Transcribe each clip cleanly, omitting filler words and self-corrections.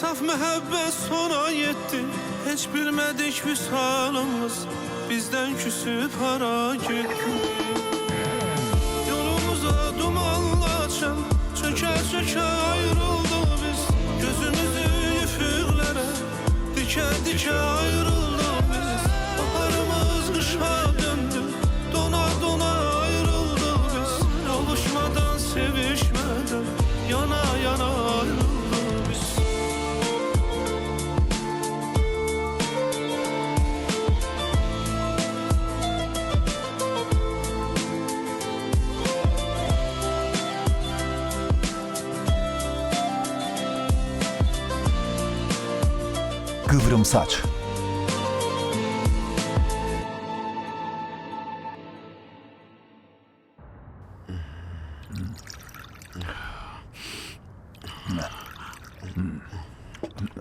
Saf məhəbbət sona yetdi. Heç bilmədik vüsalımız bizdən küsüb hara getdi. Yolumuza dumanla açan çökə çökə ayrıldıq biz. Gözümüzü üfüqlərə dikə dikə ayrıldıq biz. Baharımız qışa döndü, dona dona ayrıldıq biz. Kavuşmadan, sevişmeden yana yana ayrıldık biz. Kıvrım saç.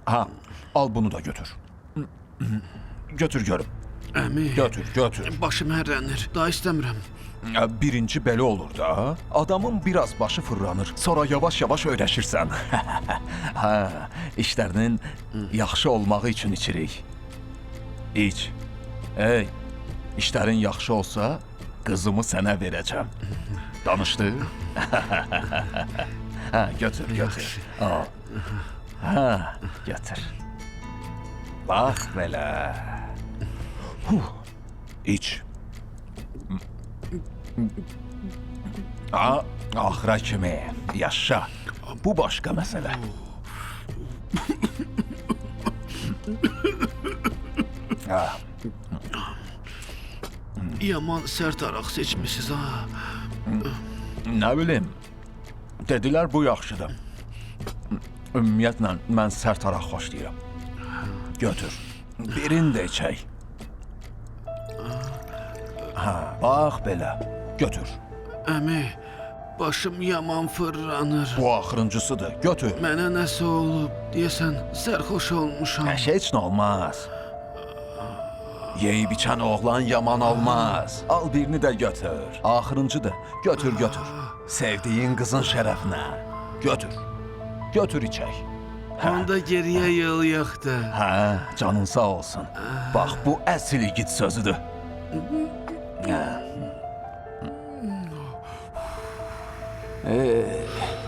Ha, al bunu da götür. Götür görüm. Əmi, Götür, götür. başım hərlənir. Daha istəmirəm. Birinci belə olur da. Adamın biraz başı fırlanır. Sonra yavaş yavaş öyrəşirsən. Ha, işlərinin yaxşı olmağı üçün içirik. İç. Ey, işlərin yaxşı olsa qızımı sənə verəcəm. Danışdıq? Ha, götür, götür. Al. Ha, götür. Bax belə. Huh. İç. Axıra kimi. Yaşa. Bu başqa məsələ. Ha, Yaman sərt araq seçmisiniz ha. Nə bilim. Dedilər bu yaxşıdır. Ümumiyyətlə mən sərt araq xoşlayıram. Götür. Birini də içək. Ha, bax belə. Götür. Əmi, başım yaman fırlanır. Bu axırıncısıdır. Götür. Mənə nəsə olub, deyəsən sərxoş olmuşam. Heç nə olmaz. Yeyib içən oğlan yaman olmaz. Al birini də götür. Axırıncıdır. Götür, götür. Sevdiyin qızın şərəfinə. Götür. Götür içək. Onda geriyə yol yoxdur. Hə, canın sağ olsun. Bax, bu əsl igid sözüdür. Hə.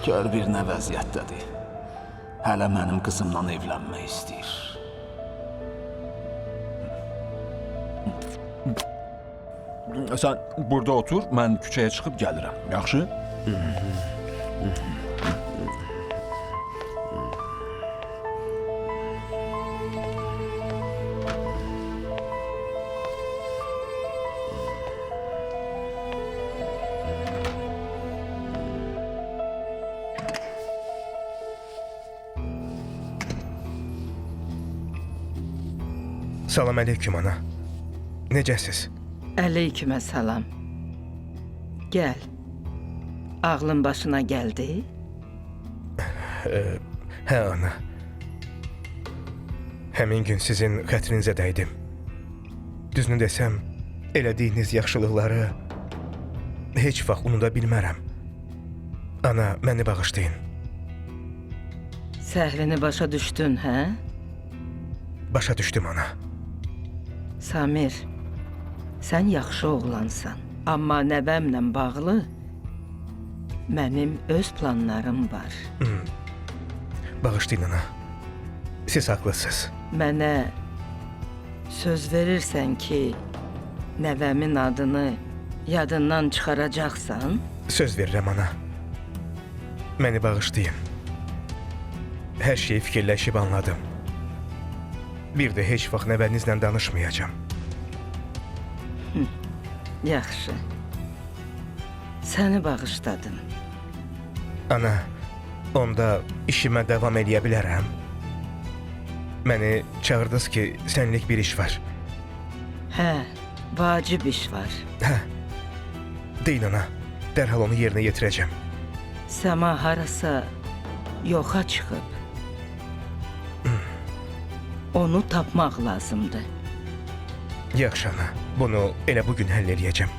Gör bir nə vəziyyətdədir. Hələ mənim qızımla evlənmək istəyir. Sən burada otur, mən küçəyə çıxıb gəlirəm. Yaxşı? Salam əleyküm ana. Necəsiz? Əleykümə salam. Gəl. Ağlın başına gəldi? Hə ana. Həmin gün sizin xətrinizə dəydim. Düzünü desəm, elədiyiniz yaxşılıqları heç vaxt unuda bilmərəm. Ana, məni bağışlayın. Səhvini başa düşdün, hə? Başa düşdüm ana. Samir, sən yaxşı oğlansan. Amma nəvəmlə bağlı mənim öz planlarım var. Bağışlayın ana. Siz haqlısınız. Mənə söz verirsən ki, nəvəmin adını yadından çıxaracaqsan? Söz verirəm ana. Məni bağışlayın. Hər şeyi fikirləşib anladım. Bir də heç vaxt nəvənizlə danışmayacağam. Yaxşı. Səni bağışladım. Ana, onda işimə davam eləyə bilərəm. Məni çağırdınız ki, sənlik bir iş var. Hə, vacib iş var. Hə. Deyin ana, dərhal onu yerinə yetirəcəm. Səma harasa yoxa çıxıb. Onu tapmaq lazımdır. Yaxşı ana, bunu elə bu gün həll eləyəcəm.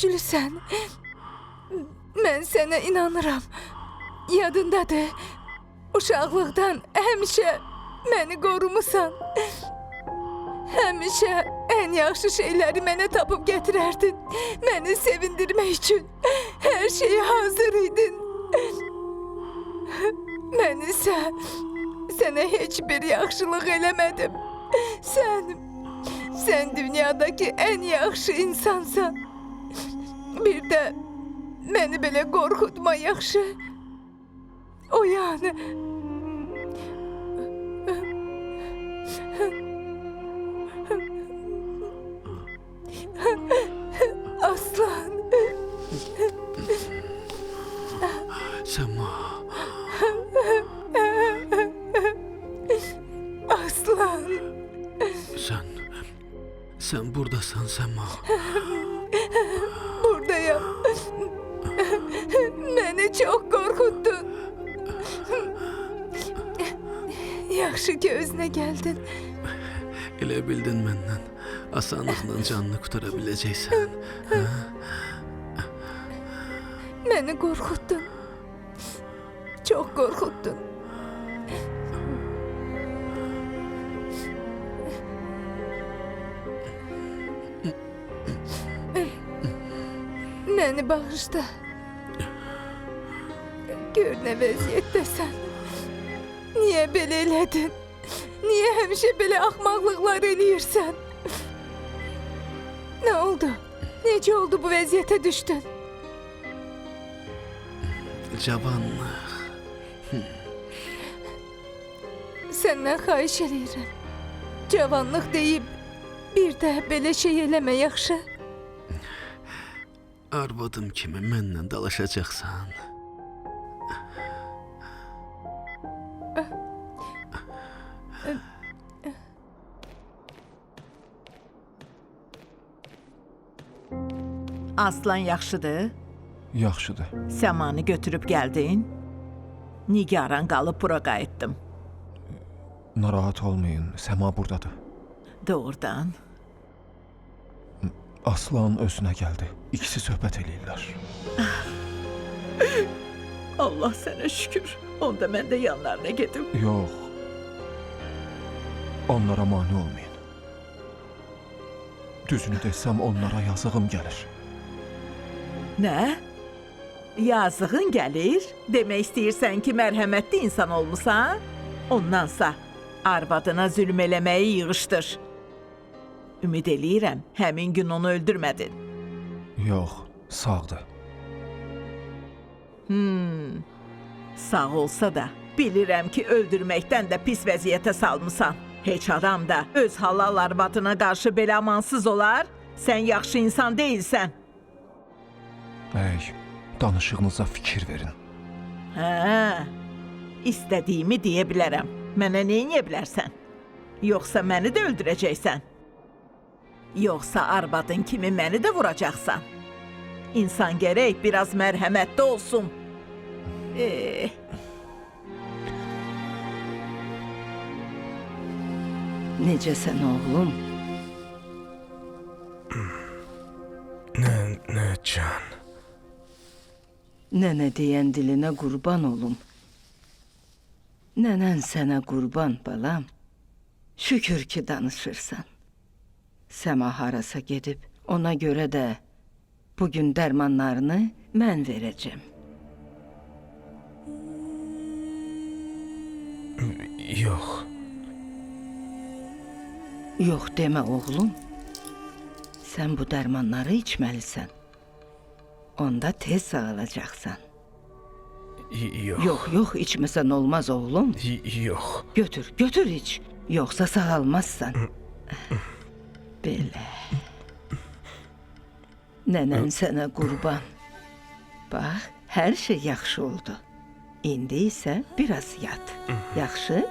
güclüsən. Mən sənə inanıram. Yadındadır. Uşaqlıqdan həmişə məni qorumusan. Həmişə ən yaxşı şeyləri mənə tapıb gətirərdin. Məni sevindirmək üçün hər şeyə hazır idin. Mən isə sənə heç bir yaxşılıq eləmədim. Sən dünyadakı ən yaxşı insansan. Bir də məni belə qorxutma yaxşı. Oyan. Aslan. Səma. Aslan. Sən buradasan Səma. Buradayım. Məni çox qorxutdun. Yaxşı ki özünə gəldin. Elə bildin məndən asanlıqla canını qurtara biləcəksən. Hə? Məni qorxutdun. Çox qorxutdun. Məni bağışla. Gör nə vəziyyətdəsən. Niyə belə elədin? Niyə həmişə belə axmaqlıqlar eləyirsən? Nə oldu? Necə oldu bu vəziyyətə düşdün? Cavanlıq. Səndən xahiş eləyirəm. Cavanlıq deyib bir də belə şey eləmə, yaxşı? Arvadım kimi mənlə dalaşacaqsan. Aslan yaxşıdır? Yaxşıdır. Səmanı götürüb gəldin? Nigaran qalıb bura qayıtdım. Narahat olmayın, Səma buradadır. Doğrudan. Aslan özünə gəldi. İkisi söhbət eləyirlər. Allah sənə şükür. Onda mən də yanlarına gedim. Yox. Onlara mane olmayın. Düzünü desəm onlara yazığım gəlir. Nə? Yazığın gəlir? Demək istəyirsən ki, mərhəmətli insan olmusan? Ondansa arvadına zülm eləməyi yığışdır. Ümid eləyirəm, həmin gün onu öldürmədin. Yox, sağdır. Sağ olsa da bilirəm ki, öldürməkdən də pis vəziyyətə salmısan. Heç adam da öz halal arvadına qarşı belə amansız olar. Sən yaxşı insan deyilsən. Bəy, danışığınıza fikir verin. Hə, istədiyimi deyə bilərəm. Mənə nə edə bilərsən? Yoxsa məni də öldürəcəksən? Yoxsa arvadın kimi məni də vuracaqsan? İnsan gərək biraz mərhəmətli olsun. Necəsən oğlum? Nə can. Nənə deyən dilinə qurban olum. Nənən sənə qurban balam. Şükür ki danışırsan. Səma harasa gedib, ona görə də bugün dərmanlarını mən verəcəm. Yox. Yox demə oğlum. Sən bu dərmanları içməlisən. Onda tez sağalacaqsan. Yox. Yox, yox, içməsən olmaz oğlum. Yox. Götür, götür iç. Yoxsa sağalmazsan. Belə. Nənən sənə qurban. Bax, hər şey yaxşı oldu. İndi isə biraz yat. Yaxşı?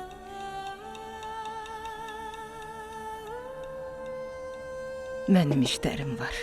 Mənim işlərim var.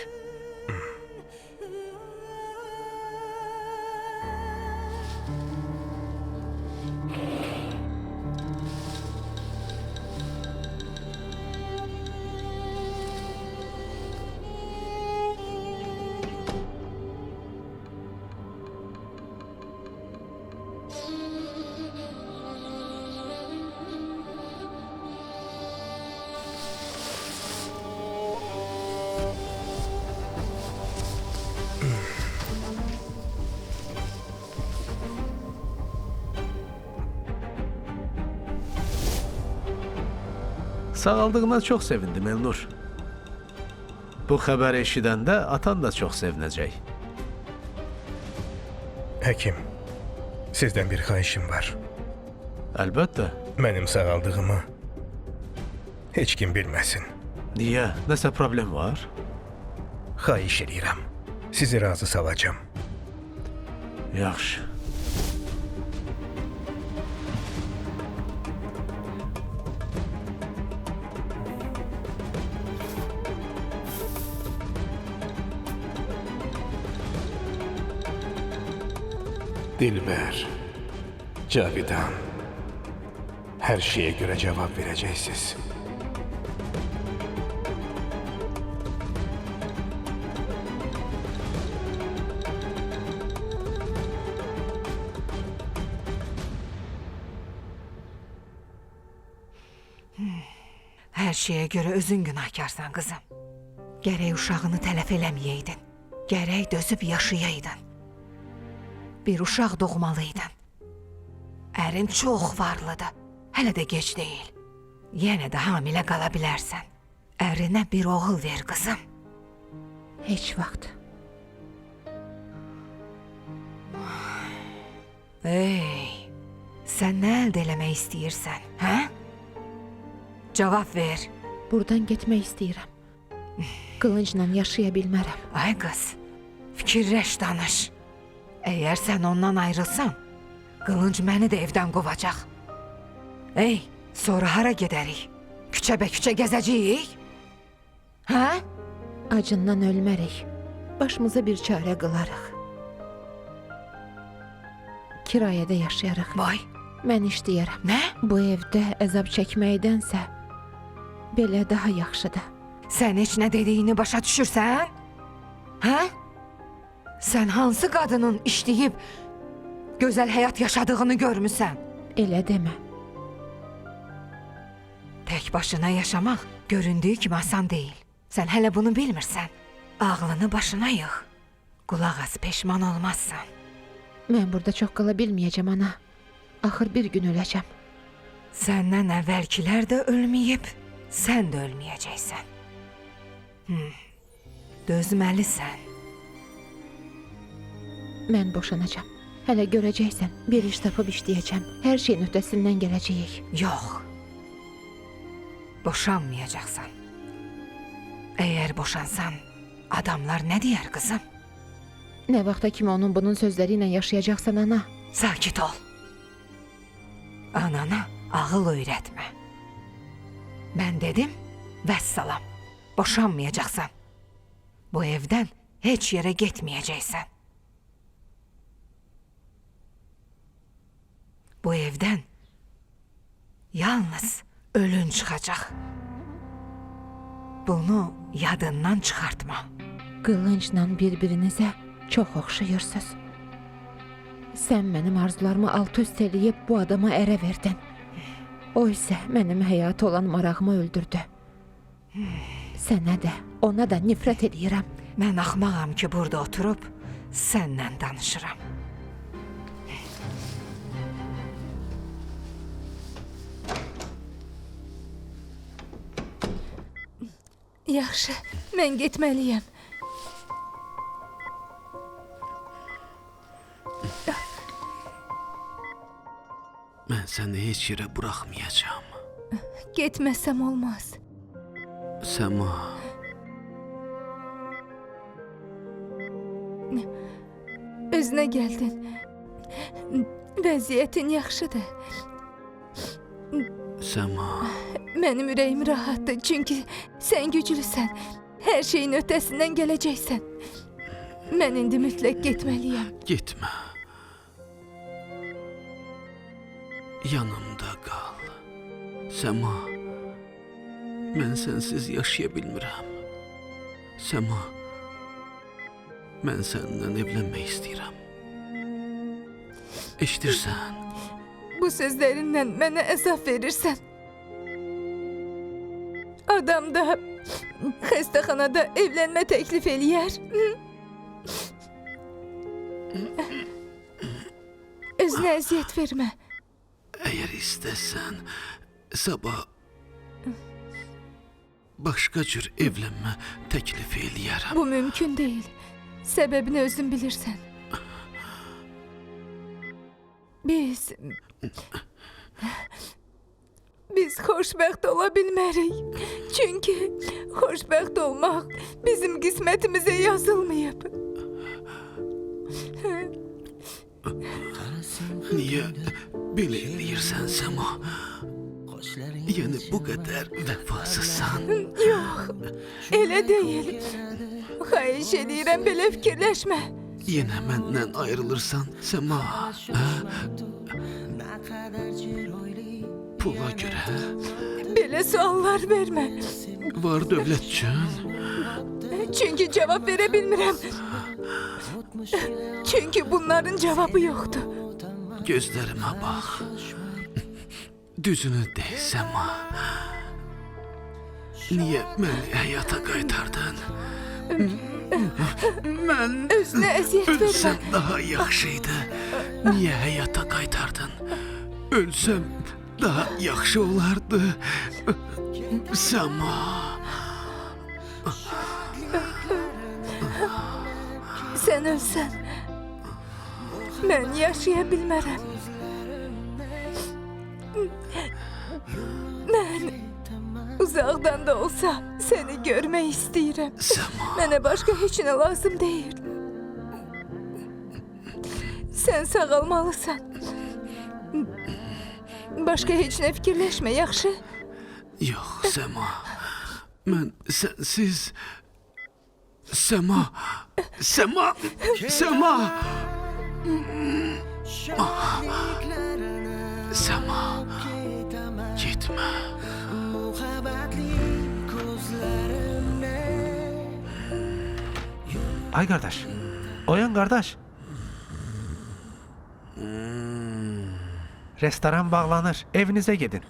Sağaldığına çox sevindim Elnur. Bu xəbəri eşidəndə atan da çox sevinəcək. Həkim, sizdən bir xahişim var. Əlbəttə. Mənim sağaldığımı heç kim bilməsin. Niyə? Nəsə problem var? Xahiş eləyirəm. Sizi razı salacağam. Yaxşı. Dilber, Cavidan, hər şeyə görə cavab verəcəksiniz. Hər şeyə görə özün günahkarsan qızım. Gərək uşağını tələf eləməyəydin. Gərək dözüb yaşayaydın. Bir uşaq doğmalıydın. Ərin çox varlıdır. Hələ də gec deyil. Yenə də hamilə qala bilərsən. Ərinə bir oğul ver qızım. Heç vaxt. Ey, sən nə əldə eləmək istəyirsən, hə? Cavab ver. Buradan getmək istəyirəm. Qılıncla yaşaya bilmərəm. Ay qız, fikirləş danış. Əgər sən ondan ayrılsan, Qılınc məni də evdən qovacaq. Ey, sonra hara gedərik? Küçəbə-küçə gəzəcəyik? Hə? Acından ölmərik. Başımıza bir çarə qılarıq. Kirayədə yaşayarıq. Vay, Mən işləyərəm. nə? Bu evdə əzab çəkməkdənsə belə daha yaxşıdır. Sən heç nə dediyini başa düşürsən? Hə? Sən hansı qadının işləyib gözəl həyat yaşadığını görmüsən? Elə demə. Tək başına yaşamaq göründüyü kimi asan deyil. Sən hələ bunu bilmirsən. Ağlını başına yığ. Qulaq as, peşman olmazsan. Mən burada çox qala bilməyəcəm ana. Axır bir gün öləcəm. Səndən əvvəlkilər də ölməyib, sən də ölməyəcəksən. Dözməlisən. Mən boşanacağam. Hələ görəcəksən. Bir iş tapıb işləyəcəm. Hər şeyin öhdəsindən gələcəyik. Yox. Boşanmayacaqsan. Əgər boşansan, adamlar nə deyər qızım? Nə vaxta kimi onun bunun sözləri ilə yaşayacaqsan ana? Sakit ol. Anana ağıl öyrətmə. Mən dedim, vəssalam. Boşanmayacaqsan. Bu evdən heç yerə getməyəcəksən. Bu evdən yalnız ölün çıxacaq. Bunu yadından çıxartma. Qılıncla bir-birinizə çox oxşayırsınız. Sən mənim arzularımı alt-üst eləyib bu adama ərə verdin. O isə mənim həyata olan marağımı öldürdü. Sənə də, ona da nifrət eləyirəm. Mən axmağam ki, burada oturub səndən danışıram. Yaxşı, mən getməliyəm. Mən səni heç yerə buraxmayacağam. Getməsəm olmaz. Səma. Özünə gəldin. Vəziyyətin yaxşıdır. Səma. Mənim ürəyim rahatdır, çünki sən güclüsən. Hər şeyin öhdəsindən gələcəksən. Mən indi mütləq getməliyəm. Getmə. Yanımda qal. Səma. Mən sənsiz yaşaya bilmirəm. Səma. Mən səndən evlənmək istəyirəm. Eşidirsən? Bu sözlərinlə mənə əzab verirsən. Adam da xəstəxanada evlənmə təklif eləyər. Özünə əziyyət vermə. Əgər istəsən, sabah başqa cür evlənmə təklif eləyərəm. Bu mümkün deyil. Səbəbini özün bilirsən. Biz xoşbəxt ola bilmərik. Çünki xoşbəxt olmaq bizim qismətimizə yazılmayıb. Niyə belə eləyirsən Səma? Yəni bu qədər vəfasızsan. Yox, elə deyil. Xahiş edirəm belə fikirləşmə. Yenə məndən ayrılırsan Səma. Hə? Pula görə, Belə suallar vermə. var dövlət üçün. Çünki cavab verə bilmirəm. Çünki bunların cavabı yoxdur. Gözlərimə bax. Düzünü de Səma. Niyə məni həyata qaytardın? Mən Özünə əziyyət vermə. ölsəm daha yaxşı idi. Niyə həyata qaytardın? Ölsəm daha yaxşı olardı. Səma. Sən ölsən, mən yaşaya bilmərəm. Mən uzaqdan da olsa səni görmək istəyirəm. Səma. Mənə başqa heç nə lazım deyil. Sən sağalmalısan. Başqa heç nə fikirləşmə, yaxşı? Yox, Səma. Mən sənsiz... Səma. Səma. Səma. Səma. Getmə. Ay qardaş, oyan qardaş. Restoran bağlanır. Evinizə gedin.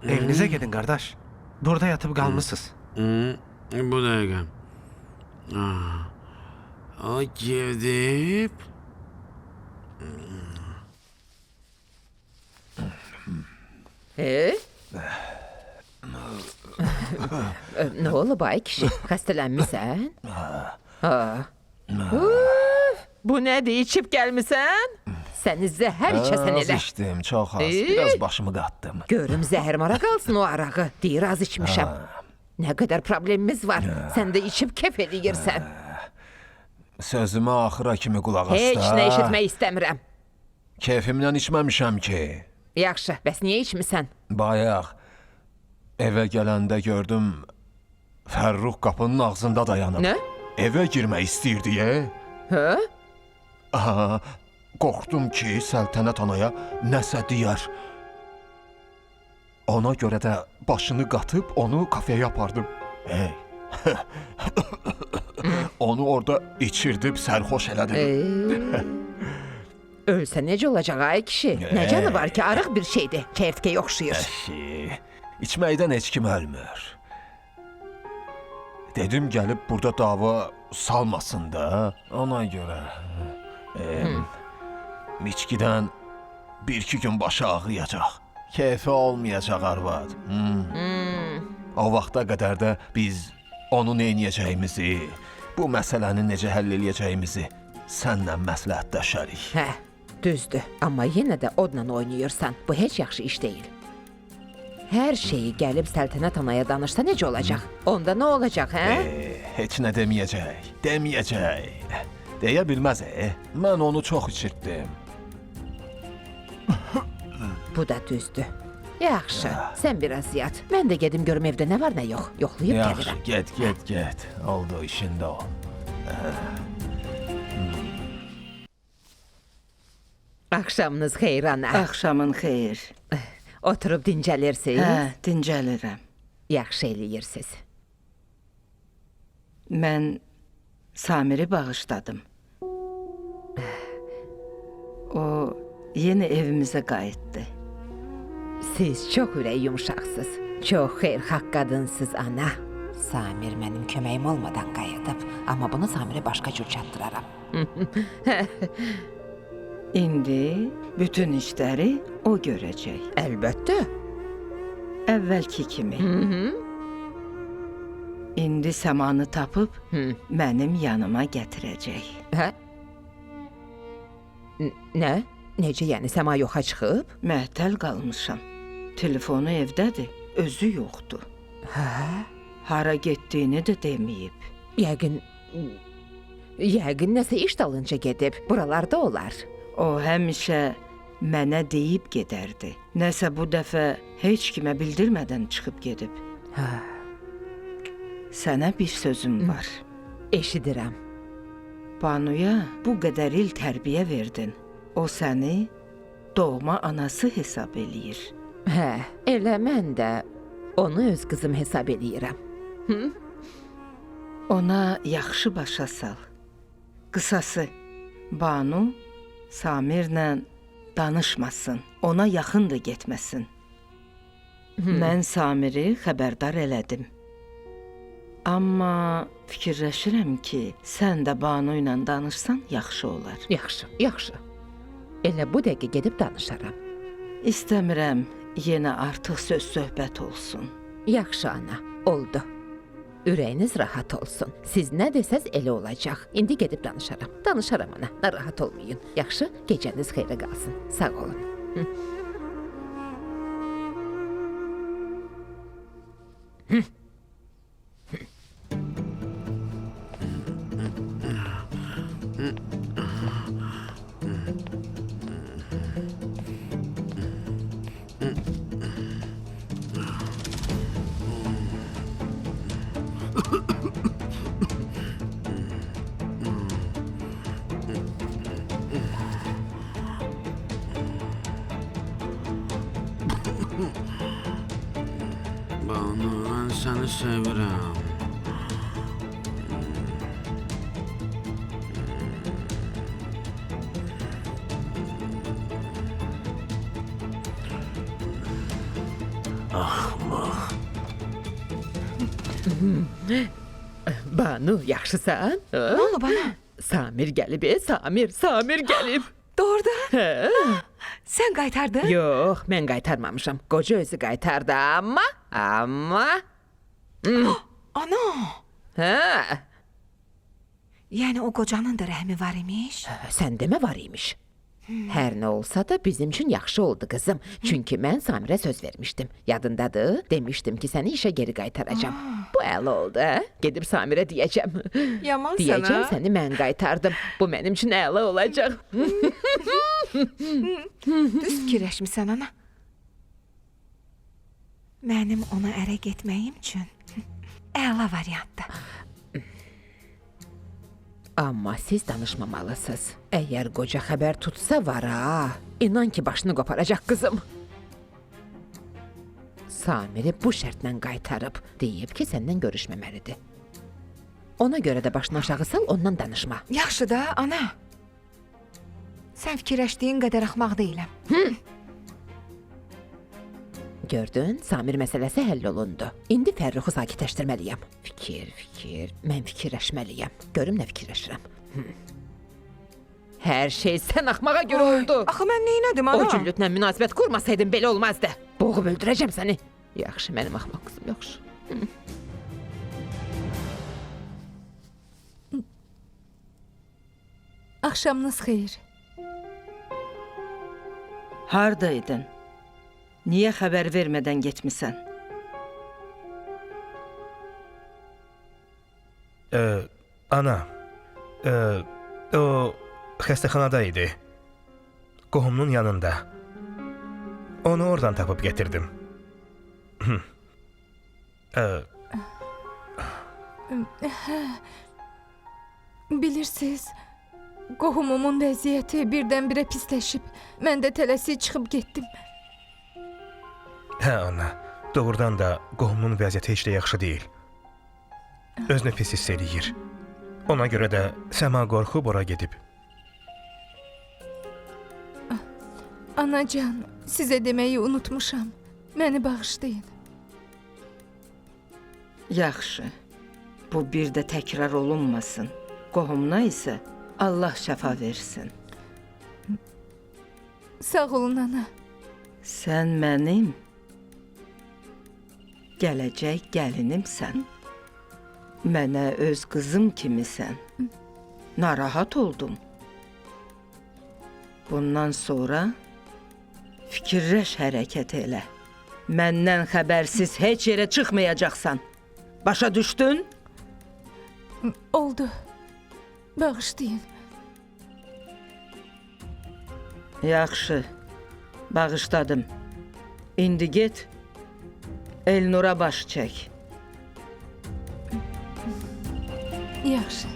Evinizə gedin qardaş. Burada yatıb qalmısınız. Bu dəqiqə. O gedib. E? Nə olub ay kişi? Xəstələnmisən? Ha. Uf, bu nədir? İçib gəlmisən? Səni zəhər içəsən Az elə. içdim, çox az. Ey! Biraz başımı qatdım. Görüm zəhərmara qalsın o arağı. Deyir az içmişəm. Nə qədər problemimiz var. Sən də içib kef eləyirsən. Sözümə axıra kimi qulaq as Heç da. nə eşitmək istəmirəm. Keyfimdən içməmişəm ki. Yaxşı, bəs niyə içmisən? Bayaq evə gələndə gördüm Fərrux qapının ağzında dayanıb. Nə? Evə girmək istəyirdi, ye? Hə? Aha, qorxdum ki, Səltənət anaya nəsə deyər. Ona görə də başını qatıb onu kafeyə apardım. Hey. Onu orada içirdib sərxoş elədim. Ölsə necə olacaq ay kişi? Nə canı var ki, arıq bir şeydir. Çərtkəyə oxşayır. Əşi, içməkdən heç kim ölmür. Dedim gəlib burada dava salmasın da. Ona görə. İçkidən bir-iki gün başı ağrıyacaq. Keyfi olmayacaq arvad. O vaxta qədər də biz onu nə eləyəcəyimizi, bu məsələni necə həll eləyəcəyimizi sənlə məsləhətləşərik. Hə, düzdür. Amma yenə də odla oynayırsan. Bu heç yaxşı iş deyil. Hər şeyi gəlib Səltənət anaya danışsa necə olacaq? Onda nə olacaq, hə? Heç nə deməyəcək, deməyəcək. Deyə bilməz, Mən onu çox içirtdim. Bu da düzdür. Yaxşı, sən biraz yat. Mən də gedim görüm evdə nə var, nə yox. Yoxlayıb Yaxşı, gəlirəm. get, get, get. Oldu, işində ol. Axşamınız xeyir ana. Axşamın xeyir. Oturub dincəlirsiniz? Hə, dincəlirəm. Yaxşı eləyirsiz. Mən Samiri bağışladım. O Yenə evimizə qayıtdı. Siz çox ürək yumşaqsınız. Çox xeyirxah qadınsınız ana. Samir mənim köməyim olmadan qayıdıb, amma bunu Samirə başqa cür çatdıraram. İndi bütün işləri o görəcək. Əlbəttə. Əvvəlki kimi. İndi Səmanı tapıb mənim yanıma gətirəcək. Hə? Nə? Necə yəni Səma yoxa çıxıb? Məhtəl qalmışam. Telefonu evdədir, özü yoxdur. Hə? Hara getdiyini də deməyib. Yəqin nəsə iş dalınca gedib. Buralarda olar. O həmişə mənə deyib gedərdi. Nəsə bu dəfə heç kimə bildirmədən çıxıb gedib. Hə. Sənə bir sözüm var. Eşidirəm. Banuya bu qədər il tərbiyə verdin. O səni doğma anası hesab eləyir. Hə, elə mən də onu öz qızım hesab eləyirəm. Ona yaxşı başa sal. Qısası, Banu Samirlə danışmasın, ona yaxın da getməsin. Mən Samiri xəbərdar elədim. Amma fikirləşirəm ki, sən də Banu ilə danışsan yaxşı olar. Yaxşı, yaxşı. Elə bu dəqiqə gedib danışaram. İstəmirəm yenə artıq söz söhbət olsun. Yaxşı ana, oldu. Ürəyiniz rahat olsun. Siz nə desəz elə olacaq. İndi gedib danışaram. Danışaram ana, narahat olmayın. Yaxşı, gecəniz xeyrə qalsın. Sağ olun. Banu, mən səni sevirəm. Axmaq. Banu, yaxşısan? Nə olub ana? Samir gəlib, Samir, Samir gəlib. Doğrudan? Hə. Sən qaytardın? Yox, mən qaytarmamışam. Qoca özü qaytardı, amma. Ana! Hə. Yəni o qocanın da rəhmi var imiş? Sən demə var imiş. Hər nə olsa da bizim üçün yaxşı oldu qızım. Çünki mən Samirə söz vermişdim. Yadındadır? Demişdim ki, səni işə geri qaytaracağam. Bu əla oldu, hə? Gedib Samirə deyəcəm. Yamansan, Deyəcəm ha? səni mən qaytardım. Bu mənim üçün əla olacaq. Düz fikirləşmisən ana. Mənim ona ərə getməyim üçün əla variantdır. Amma siz danışmamalısınız. Əgər qoca xəbər tutsa var ha, inan ki başını qoparacaq qızım. Samiri bu şərtlə qaytarıb, deyib ki, səndən görüşməməlidir. Ona görə də başını aşağı sal, ondan danışma. Yaxşı da, ana. Sən fikirləşdiyin qədər axmaq deyiləm. Gördün, Samir məsələsi həll olundu. İndi Fərruxu sakitləşdirməliyəm. Fikir, fikir, mən fikirləşməliyəm. Görüm nə fikirləşirəm. Hər şey sən axmağa görə oldu. Axı mən neynədim ana? O cüllütlə münasibət qurmasaydın belə olmazdı. Boğub öldürəcəm səni. Yaxşı, mənim axmaq qızım, yaxşı. Axşamınız xeyir. Hardaydın? Niyə xəbər vermədən getmisən? Ana, o xəstəxanada idi. Qohumunun yanında. Onu oradan tapıb gətirdim. Bilirsiniz, qohumumun vəziyyəti birdən-birə pisləşib. Mən də tələsik çıxıb getdim. Hə, ana, doğrudan da qohumunun vəziyyəti heç də yaxşı deyil. Özünü pis hiss eləyir. Ona görə də Səma qorxub ora gedib. Anacan, sizə deməyi unutmuşam. Məni bağışlayın. Yaxşı. Bu bir də təkrar olunmasın. Qohumuna isə Allah şəfa versin. Sağ olun ana. Sən mənim gələcək gəlinimsən. Mənə öz qızım kimisən. Narahat oldum. Bundan sonra fikirləş hərəkət elə. Məndən xəbərsiz heç yerə çıxmayacaqsan. Başa düşdün? Oldu. Bağışlayın. Yaxşı. Bağışladım. İndi get, Elnura baş çək. Yaxşı.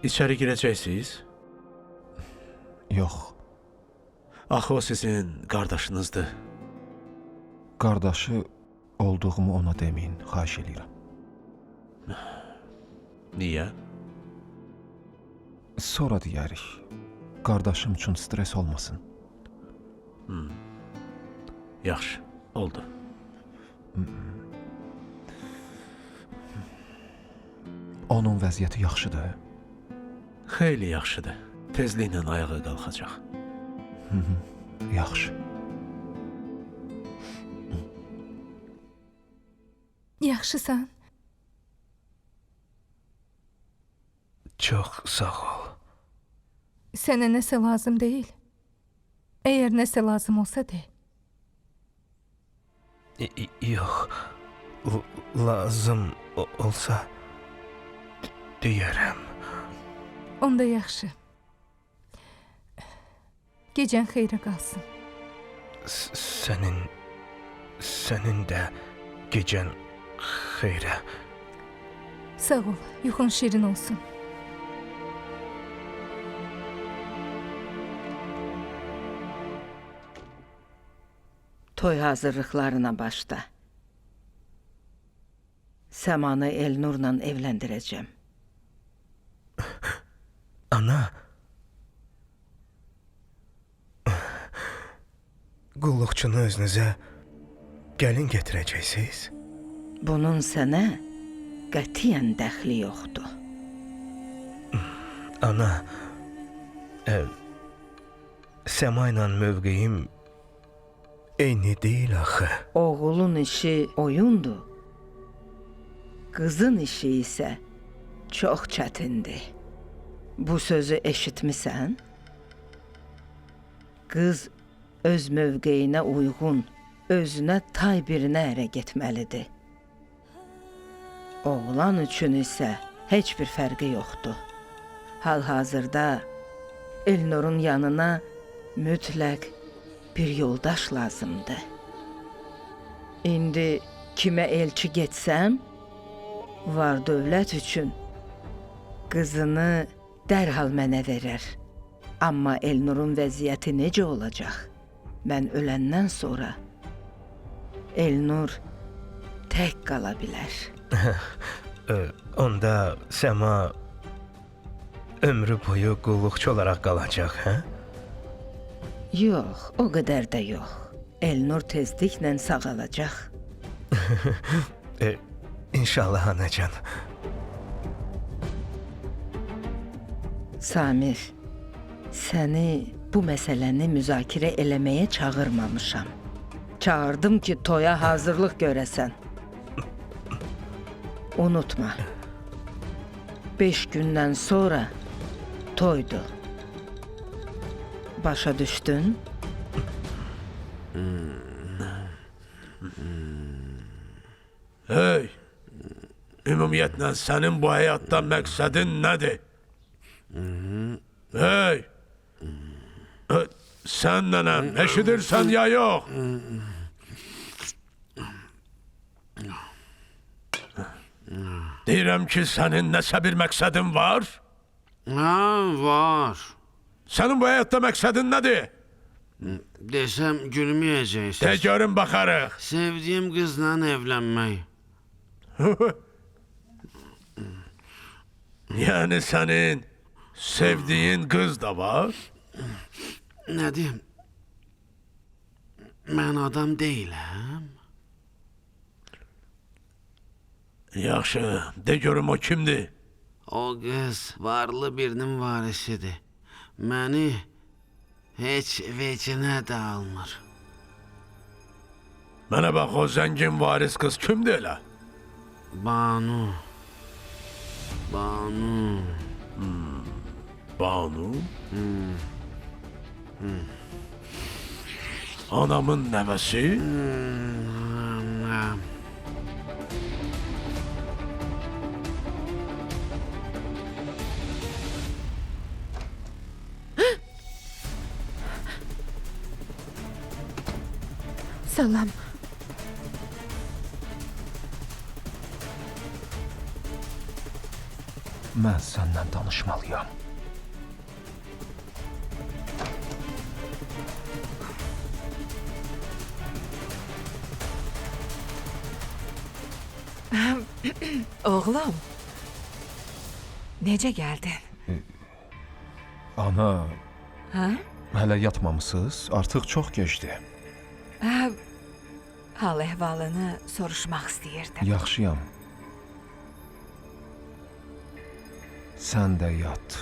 İçəri girəcəksiniz? Yox. Axı o sizin qardaşınızdır. Qardaşı olduğumu ona deməyin, xahiş eləyirəm. Niyə? Sonra deyərik. Qardaşım üçün stres olmasın. Yaxşı, oldu. Onun vəziyyəti yaxşıdır. Xeyli yaxşıdır. Tezliklə ayağa qalxacaq. Yaxşı. Yaxşısan? Çox sağ ol. Sənə nəsə lazım deyil. Əgər nəsə lazım olsa de. Yox. Lazım olsa deyərəm. Onda yaxşı. Gecən xeyrə qalsın. Sənin də gecən xeyrə. Sağ ol, yuxun şirin olsun. Toy hazırlıqlarına başla. Səmanı Elnurla evləndirəcəm. Ana. Qulluqçunu özünüzə gəlin gətirəcəksiniz? Bunun sənə qətiyyən dəxli yoxdur. Ana, Səma ilə mövqeyim eyni deyil axı. Oğulun işi oyundur. Qızın işi isə çox çətindir. Bu sözü eşitmisən? Qız öz mövqeyinə uyğun, özünə tay birinə ərə getməlidir. Oğlan üçün isə heç bir fərqi yoxdur. Hal-hazırda Elnurun yanına mütləq bir yoldaş lazımdır. İndi kimə elçi getsəm, var dövlət üçün qızını dərhal mənə verər. Amma Elnurun vəziyyəti necə olacaq? Mən öləndən sonra Elnur tək qala bilər. Onda Səma ömrü boyu qulluqçu olaraq qalacaq, hə? Yox, o qədər də yox. Elnur tezliklə sağalacaq. İnşallah anacan. Samir, səni bu məsələni müzakirə eləməyə çağırmamışam. Çağırdım ki, toya hazırlıq görəsən. Unutma. 5 gündən sonra toydur. Başa düşdün? Hey! Ümumiyyətlə sənin bu həyatda məqsədin nədir? Hey! Sən nənəm, eşidirsən ya yox? Deyirəm ki, sənin nəsə bir məqsədin var? Hə, var. Sənin bu həyatda məqsədin nədir? Desəm gülməyəcəksiniz. De görün baxarıq. Sevdiyim qızla evlənmək. Yəni sənin sevdiyin qız da var? Nə deyim? Mən adam deyiləm. Yaxşı, de görüm o kimdir? O qız varlı birinin varisidir. Məni heç vecinə də almır. Mənə bax, o zəngin varis qız kimdir elə? Banu. Banu. Banu? Anamın nəvəsi? Salam. Mən səndən danışmalıyam. Oğlum, necə gəldin? Ana, Hə? hələ yatmamısınız? Artıq çox gecdir. Hə, hal əhvalını soruşmaq istəyirdim. Yaxşıyam. Sən də yat.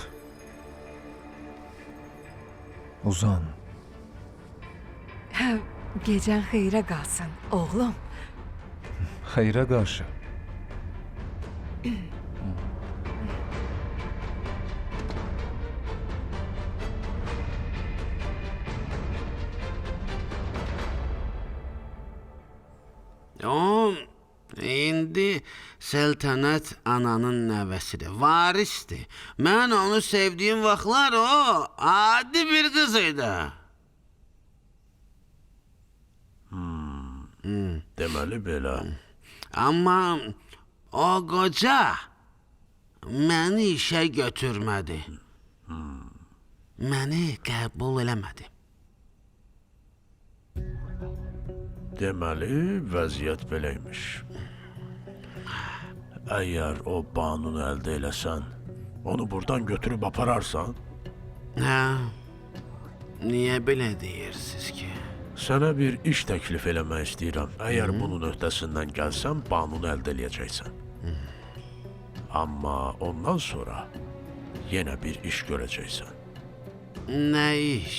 Uzan. Hə, gecən xeyrə qalsın, oğlum. Xeyrə qarşı. O indi Səltənət ananın nəvəsidir, varisdir. Mən onu sevdiyim vaxtlar o adi bir qız idi. Deməli belə. Amma o qoca məni işə götürmədi. Məni qəbul eləmədi. Deməli, vəziyyət belə imiş. Əgər o Banunu əldə eləsən, onu buradan götürüb apararsan, Hə? Niyə belə deyirsiniz ki? Sənə bir iş təklif eləmək istəyirəm. Əgər bunun öhdəsindən gəlsən, Banunu əldə eləyəcəksən. Amma ondan sonra yenə bir iş görəcəksən. Nə iş?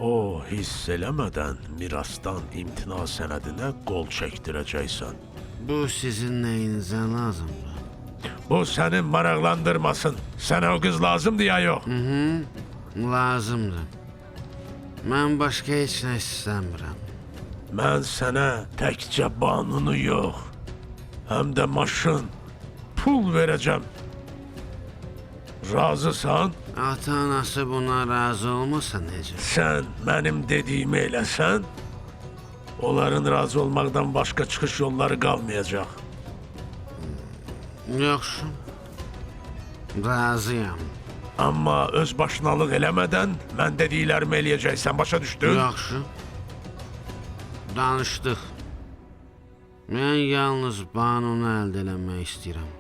O hiss eləmədən mirasdan imtina sənədinə qol çəkdirəcəksən. Bu sizin nəyinizə lazımdır? Bu səni maraqlandırmasın. Sənə o qız lazımdır ya yox? Lazımdır. Mən başqa heç nə istəmirəm. Mən sənə təkcə Banunu yox, həm də maşın, pul verəcəm. Razısan? Ata-anası buna razı olmasa necə? Sən mənim dediyimi eləsən, onların razı olmaqdan başqa çıxış yolları qalmayacaq. Yaxşı. Razıyam. Amma öz başınalıq eləmədən mən dediklərimi eləyəcəksən, başa düşdün? Yaxşı. Danışdıq. Mən yalnız Banunu əldə eləmək istəyirəm.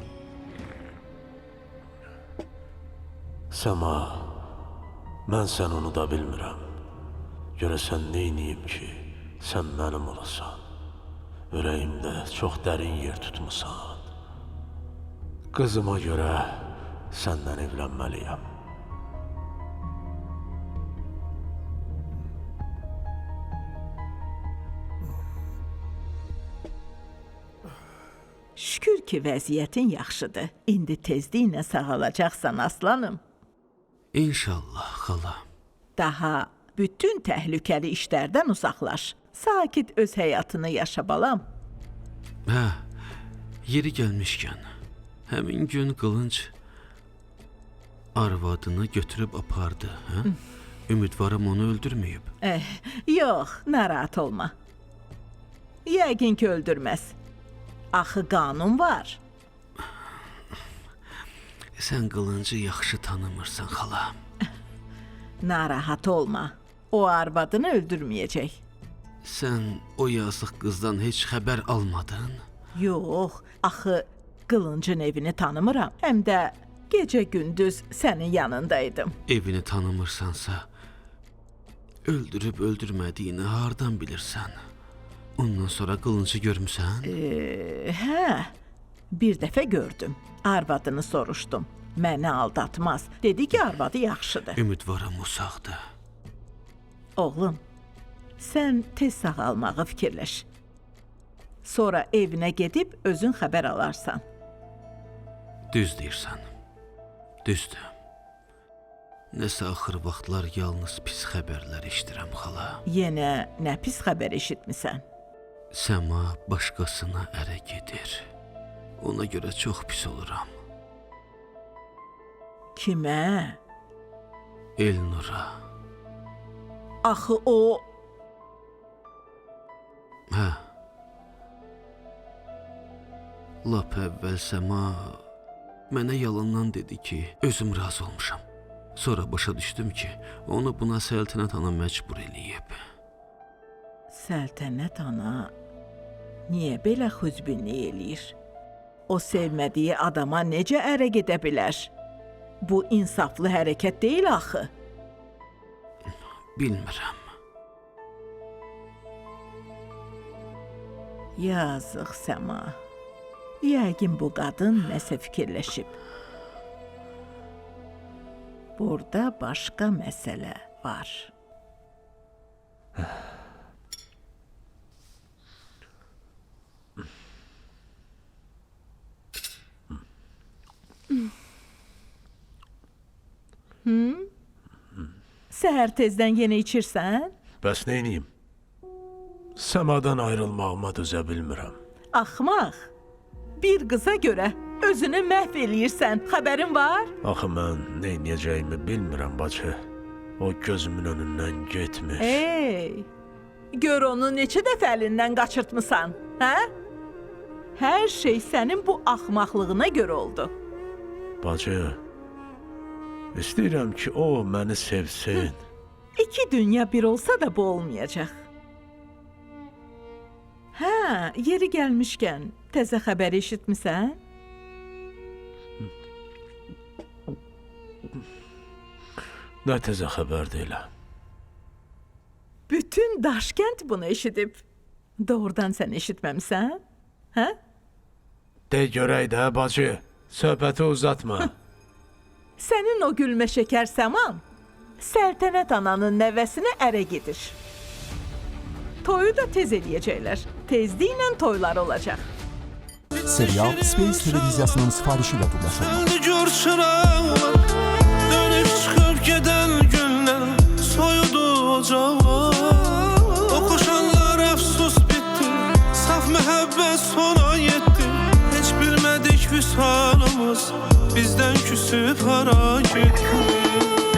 Səma, mən səni unuda bilmirəm. Görəsən neyniyim ki, sən mənim olasan. Ürəyimdə çox dərin yer tutmusan. Qızıma görə səndən evlənməliyəm. Şükür ki, vəziyyətin yaxşıdır. İndi tezliklə sağalacaqsan aslanım. İnşallah xala. Daha bütün təhlükəli işlərdən uzaqlaş. Sakit öz həyatını yaşa balam. Hə, yeri gəlmişkən, Həmin gün Qılınc arvadını götürüb apardı, hə? Ümidvaram onu öldürməyib. Yox, narahat olma. Yəqin ki öldürməz. Axı qanun var. Sən Qılıncı yaxşı tanımırsan xala. Narahat olma. O arvadını öldürməyəcək. Sən o yazıq qızdan heç xəbər almadın? Yox, axı Qılıncın evini tanımıram. Həm də gecə-gündüz sənin yanındaydım. Evini tanımırsansa, öldürüb öldürmədiyini hardan bilirsən? Ondan sonra Qılıncı görmüsən? Hə, bir dəfə gördüm. Arvadını soruşdum. Məni aldatmaz. Dedi ki, arvadı yaxşıdır. Ümidvaram o sağdır. Oğlum, sən tez sağalmağı fikirləş. Sonra evinə gedib özün xəbər alarsan. Düz deyirsən. Düzdür. Nəsə axır vaxtlar yalnız pis xəbərlər eşidirəm xala. Yenə nə pis xəbər eşitmisən? Səma başqasına ərə gedir. Ona görə çox pis oluram. Kimə? Elnura. Axı o Hə. Lap əvvəl Səma mənə yalandan dedi ki, özüm razı olmuşam. Sonra başa düşdüm ki, onu buna Səltənət ana məcbur eləyib. Səltənət ana niyə belə xüzbinlik eləyir? O sevmədiyi adama necə ərə gedə bilər? Bu insaflı hərəkət deyil axı. Bilmirəm. Yazıq Səma. Yəqin bu qadın nəsə fikirləşib. Burada başqa məsələ var. Səhər tezdən yenə içirsən? Bəs neyniyim? Səmadan ayrılmağıma dözə bilmirəm. Axmaq. Bir qıza görə özünü məhv eləyirsən. Xəbərin var? Axı mən neyniyəcəyimi bilmirəm bacı. O gözümün önündən getmir. Ey! Gör onu neçə dəfə əlindən qaçırtmısan, hə? Hər şey sənin bu axmaqlığına görə oldu. Bacı, istəyirəm ki, o məni sevsin. İki dünya bir olsa da bu olmayacaq. Hə, yeri gəlmişkən təzə xəbər eşitmisən? Nə təzə xəbər elə? Bütün Daşkənd bunu eşidib. Doğrudan sən eşitməmisən? Hə? De görək də bacı, söhbəti uzatma. Sənin o gülmə şəkər Səman Səltənət ananın nəvəsinə ərə gedir. Toyu da tez eləyəcəklər. Tezliklə toylar olacaq. Serial Space televiziyasının sifarişi ilə dublaş olunub. Söndü gör çıraqlar, dönüb çıxıb gedən günlər soyudu ocaqlar. Oxuşanlar əfsus bitdi, saf məhəbbət sona yetdi. Heç bilmədik vüsalımız bizdən küsüb hara getdi.